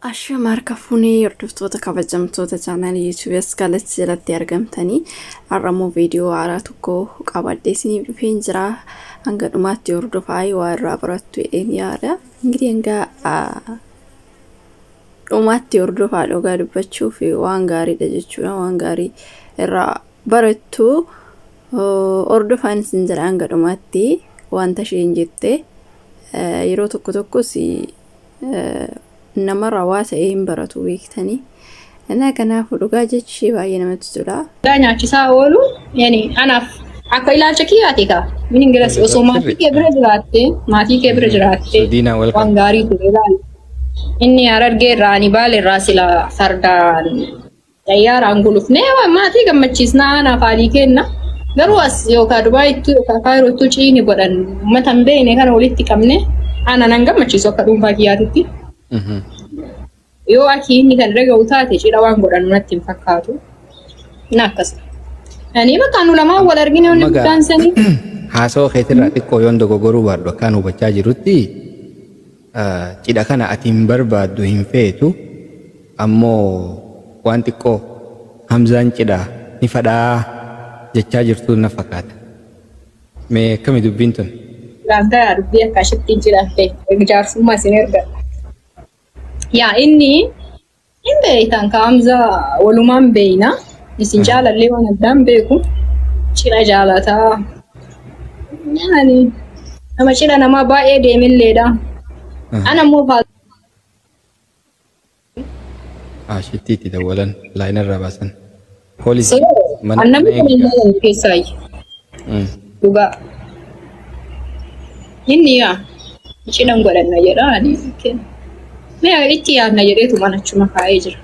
Ashama harka fuunee hordoftoota kabajamtoota chaanaalii YouTube as kallattii jalatti argamtanii, har'ammoo viidiyoo haaraa tokko qabadhee isiniif dhufeen jira. Hanga dhumaatti hordofaa, waa irraa barattu jedheen yaada. Ingirii hanga dhumaatti hordofaa, dhugaa dubbachuuf waan gaariidha jechuudha. Waan gaarii irraa barattu. Hordofaan isin jira hanga dhumaatti. Wanta isheen jette yeroo tokko tokkos namarraa waa ta'ee hin baratu beektanii. Innaa kanaafuu dhugaa jechi baay'ee namatti tola. Nyaachisaa oolu yani anaaf akka ilaalcha kiyyaati kaa. Min ingilas osoo maatii kee bira jiraatte, maatii kee bira jiraatte Sudiina, welcome. waan gaarii ture ilaali. Inni Harargee irraa, ani Baale irraa, sila fardaan xayyaaraan gulufnee waan maatii gammachiisnaa anaaf haalii kenna. Garuu as yookaan Dubaayittuu yookaan Kaayirootuu ciini godhan uummata hin beekne kana walitti qabne ana nan gammachiisu akka dhuunfaa kiyyaatitti. Yoo akki inni kan irra ga'u taate cidha waan godhannu natti hin fakkaatu. Na akkas. Ani bakka nu lamaan wal argine wanni Amma guddaan sanii. Haasawaa keetirraa xiqqoo yoon dogoggoruu baadhu, akkaan hubachaa jirutti cidha kana ati hin barbaaddu, hin feetu, ammoo waan xiqqoo Hamzaan cidha ni fadhaa jechaa jirtu na fakkaata. Mee akkami dubbiin tun? Gaantaa dubbii akka ashittiin cidha ta'e jaarsummaa isin erga. Yaa inni hin beektan ka Hamzaa walumaan beeyna. Isin jaalallee waan addaan beeku. Cidha jaalataa. Yaani nama cidha namaa baay'ee deemilleedha. Ana immoo Ashittii itti dawwalan laayinarraa baasan. Poolisii mana Namni mana kun hin eeggaa. jaalannu keessaayi. Dhugaa. Inni yaa cidhan godhanna jedha, ani mee itti yaadna jedheetu mana achuma kaa'ee jira.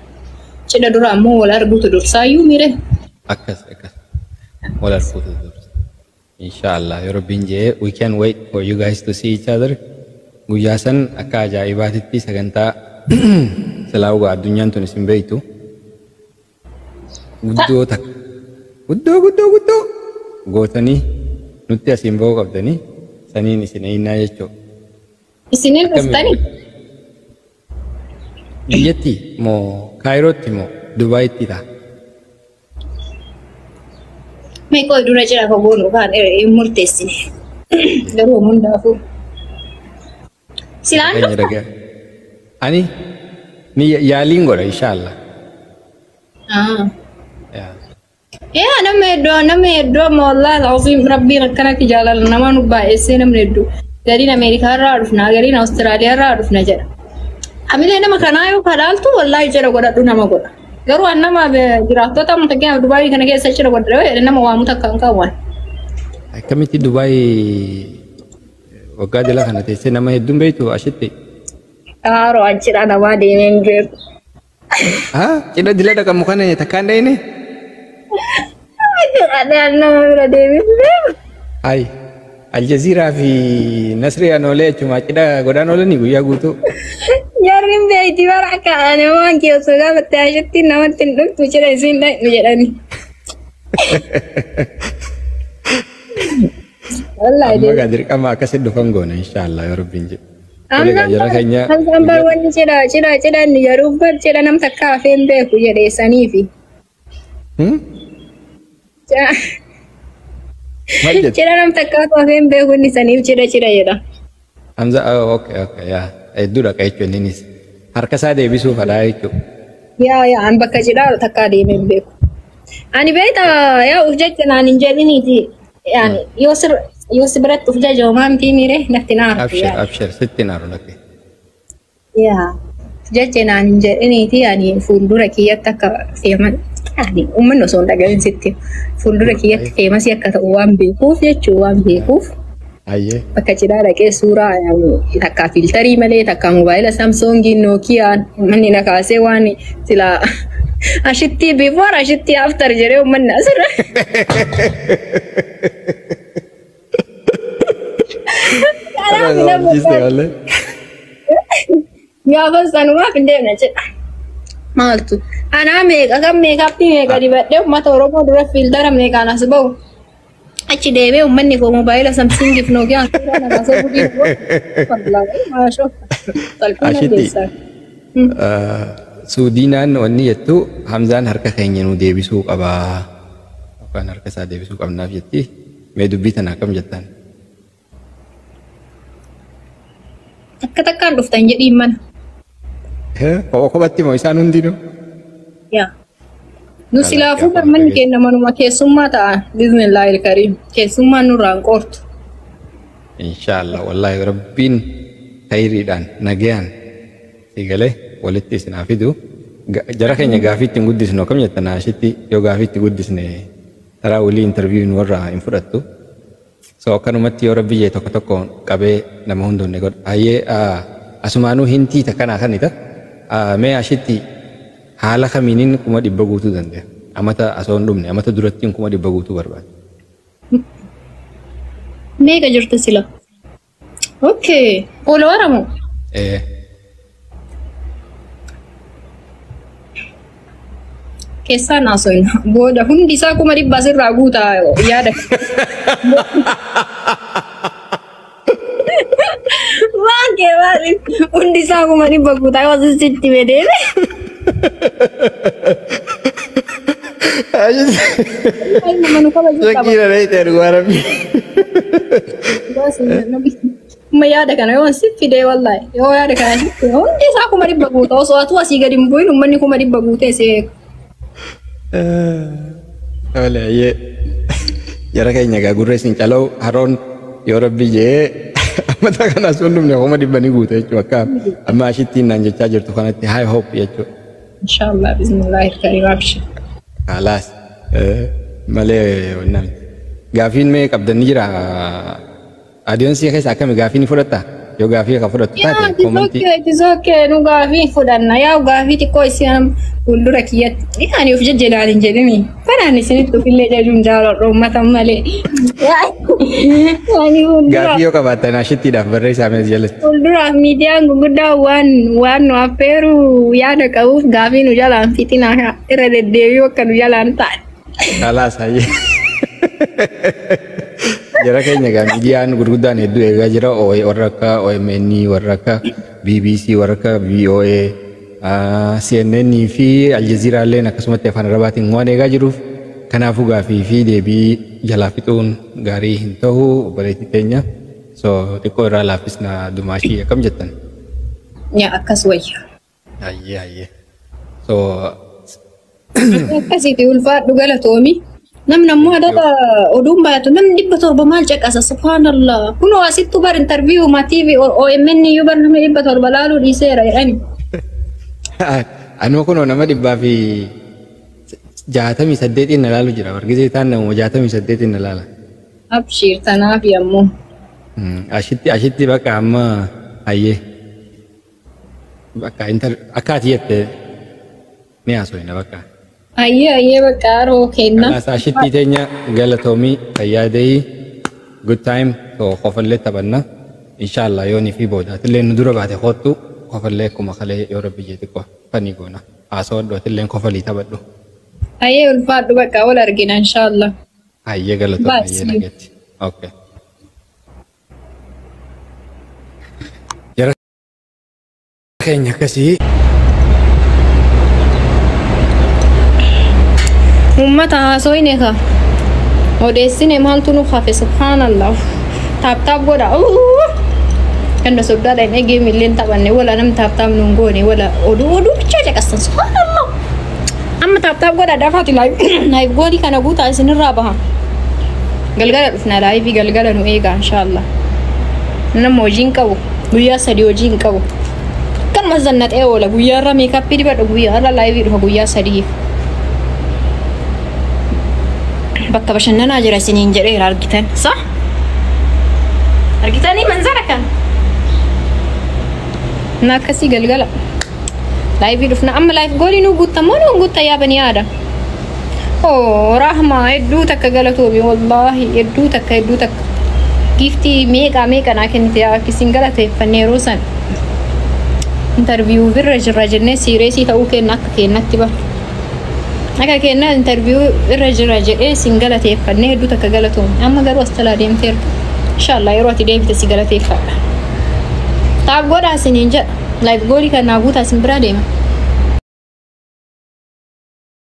Cidha dura ammoo wal arguutu dursaayyuu mire. Akkas akkas. Wal arguutu dursa. Inshallah, yoo Rabbiin jee, we can wait for you guys to see each other. Guyyaa san akka ajaa'ibaatitti sagantaa silaa dhugaa addunyaan tun isin beektu. Guddoo takka. Guddoo guddoo guddoo gootanii nutti asiin bahuu qabdanii saniin isin eeynaa jechuudha. Isiniin Akkami? dhuftanii? Biyyatti moo Kaayirootti moo Dubaayitti ta'a? Mee qoy, dura cidha ka goonu kaan hin murteessine. Garuu hundaafuu. Silaan Keenya dhufta? dhagaa. Ani ni yaaliin godha, inshallah. Ah. Yaa. Yaa nama hedduu, nama hedduu amma wallahi alazim rabbiin akkanatti jaalala nama nu baay'essee, namni hedduu gariin Ameerikaa irraa dhufna, gariin Awustiraaliyaa irraa dhufna jedha. Hamilee nama kanaa yoo kadhaaltu wallahi cidha godhadhu nama godha. Garuu an nama jiraattota amma fakkeenyaaf Dubaayii kana keessa cidha godhadhu yoo jedhe nama waamu takka hin qabu. Akkamitti Dubaay waggaa jala kana teessee nama hedduun beektu ashitti? Haaroo, an cidha namaa deemee hin beeku. Haa, cidha dila dhaqamu kana takkaan dhayine? Cidha nama bira deemee hin beeku. Hayi, Aljaziiraa fi Nasrii Anoolee achuma cidha godhaan oolanii guyyaa guutuu. Jarri hin beekti bara, akka ani waan kee osoo gaafatte ashitti namatti hin dhuftu cidha isiin dhaqnu jedhani. Wallahi Amma gaa dirqama akkasitti dhufan goona, inshallah, yoo Rabbiin jedhe. Tole gaa jara keenya. Hamzaan bar wanni cidha cidha cidha inni jedhuuf bar cidha nam takka hafee hin beeku jedheessaniifi. Maal jette? Cidha nam takkaatu hafee hin beeku inni saniif cidha cidha jedha. Hamza, oh, okay, yaa. Hedduu dhaqa jechuun innis. Harka isaa deebisuu fadhaa jechuudha. Yaa yaa, an bakka cidhaa takkaa deemee hin beeku. Ani beekta, yaa uf jecha naan hin jedhiniiti. Yaani yoo sir yoo si biratti uf jaja homaa miti miire natti na argu. Abshir, abshir, sitti naaru lakke. Yaa jecha naan hin jedhiniiti, ani fuuldura kiyyatti akka feeman, ani uummanni osoo hin dhagahin sitti fuuldura kiyyatti feemasii akka ta'u waan beekuuf jechuu waan beekuuf bakka cidhaa dhaqee suuraa yaani takka filterii malee, takka mobaayila Samsungii Nookiyaan uummanni na kaasee waan silaa ashitti before ashitti after jedhee uummanni asirra. Kanaaf nama Jiste malee. Gaafa sanumaaf hin deemne jedha. Maaltu? Anaa meeqa kan makeup meeqa dibadhee uummata Oromoo dura filtera meeqaan as bahu. Achi deemee uummanni koo mobaayila Samsungiif Nookiyaan suuraa na kaasee gudii. Wallaahi maashoo. Salphina Ashitti. keessaa. Suudiinaan wanni jettu Hamzaan harka keenya nu deebisuu qabaa. Yookaan harka isaa deebisuu qabnaaf jetti. Mee dubbii tana akkam jettan? Takka takkaan dhuftan jedhiin mana. Kopha kophatti moo isaan hundinuu? Yaa. Nu silaafuu manni keenya manuma keessummaa ta'a. Bismillahil kariim. Keessummaan nurraa hin qoortu. Inshaallah, wallaahi rabbiin khayriidhaan nagayaan si galee walitti isin haa fidu. Jara keenya gaafii ittiin guddisnu akkam jettan? Ashitti yoo gaafii itti guddisne taraa walii interview nu warra hin fudhattu. So akkanumatti yoo rabbi jee tokko tokko qabee nama hundoonne godha. Hayyee, asumaanuu hintii takkanaa kanita. Mee ashitti haala kamiinin 100,000 guutuu danda'a? Amata osoo hin dhumne, amata durattiin 100,000 guutuu barbaada. Meeqa jirta sila? Okay. Follower moo? Ee. Keessaan haasofna. Booda hundi isaa 100,000 asirraa guutaa yaada. Waan kee maaliif hundi isaa 100,000 guutaa yoo sitti bedeeme. Nama nu kabaju qaba. Shakkii na ta'e dhugaa rabbi. Amma yaada kana yoo si fidee, wallahi yoo yaada kana si fide hundi isaa 100,000 guutaa osoo atuu asii gadi hin bu'in uummanni 100,000 guutee si eegu. Tole, hayyee. Jara keenya egaa gurra isin calawu haroon yoo rabbi jee amata kana sun dhumne 100,000 ni guuta jechuudha, akka amma ashittiin naan jechaa jirtu kanatti high hope jechuudha. Inshallah, bismillahir karim, abshir. Kalaas malee wanna miti. Gaafiin mee qabdan ni jira? Audience keessa akkami, gaafii ni fudhatta? Yoo gaafii ka fudhattu taate comment. It is okay, nu gaafii fudhanna. Yaa, gaafii xiqqoo isin fuuldura kiyyatti. Ani of jajjalaan hin jedhini. Kanaan isinitti ofillee jajuun jaaladhu uummata malee. Ani fuuldura Gaafii yoo qabaattan ashittiidhaaf barreessaa mee jalatti. Fuulduraaf miidiyaan gurguddaa waan nu affeeru yaada qabuuf gaafii nu jalaan fixinaa, irra deddeebi'uu akka nu jalaan ta'an. Kalaas, hayyee. Jara keenya egaa miidiyaan gurguddaan hedduu eegaa jira. Warra akka OMN, warra akka BBC, warra akka VOA, CNN fi Al Jazeera illeen akkasumatti afaan Arabaatiin waan eegaa jiruuf, kanaafuu gaafii fi deebii jalaa fixuun gaarii hin ta'u, obboleettii teenya. So xiqqoo irraa laaffisna dumaashii, akkam jettan? Yaa, akkas wayya. Hayyee. So Akkasiiti, ulfaadhu, galatoomi. Namni ammoo adaba oduun baay'atu namni 700 maal caqasa, subhaanallah. Kunoo asittu bar interview TV OMN iyyuu bar namni 700 laaluu dhiiseera jedhani. Anuma kunoo nama 168n na laalu jira. Bargisee taan nama 68n na laala. Abshiir, tanaafi ammoo. Ashitti bakka amma hayyee. Bakka akka ati jette ni haasofna bakka. Hayyee, bakka haroo kenna. Kanaas ashitti teenya galatoomii, fayyaadee, good time to qofallee taphanna. Inshallah yoonii fi booda atillee nu dura baate kottu, qofallee akkuma kalee yoo rabbi jee xiqqoo fanii goona. Haasawwadhu, atillee qofalii taphadhu. Hayyee, ulfaadhu, bakka wal argina inshallah. Hayyee, galatoomii, hayyee, nageetti. Okay. Jara keenya akkasii. Uummata haasoyne ka odeessine maaltu nu hafe? Subhaanallah, tap tap godha. Ganda soddaadhaan eegee milleen taphanne wala nam tap tap nuun goone wala oduu oduu bichaa caqasan, subhaanallah. Amma tap tap godha, dafaati live goolii kana guutaa, isinirraa baha. Galgala dhufna, live galgala nu eegaa inshaallah. Nama hojii hin qabu, guyyaa 3 hojii hin qabu. Akkanuma zannaxee oola, guyyaarra makeup dibadha, guyyaarra live dhufa guyyaa 3f. Bakka bashannanaa jira isiniin jedheera, argitan sa argitanii manzara kan na akkasii. Galgala live dhufna. Amma live goolii nu guutta moo nu guutta yaabanii yaada? Oo Rahma, hedduu takka galatoomi, wallaahi hedduu takka, hedduu takka gift meeqa meeqa naa kennite. Akkasiin galateeffanne yeroo san interview irra jirra jennee serious ta'uu kenna akka kennatti bara. Akka kenna interview irra jira jedhee sin galateeffannee, hedduu takka galatoomi. Amma garuu as jalaa deemteerta. Inshallah yeroo ati deebite si galateeffadha. Tap godhaa isiniin jedha. Life goalii kan naa guutaa isin biraa deema.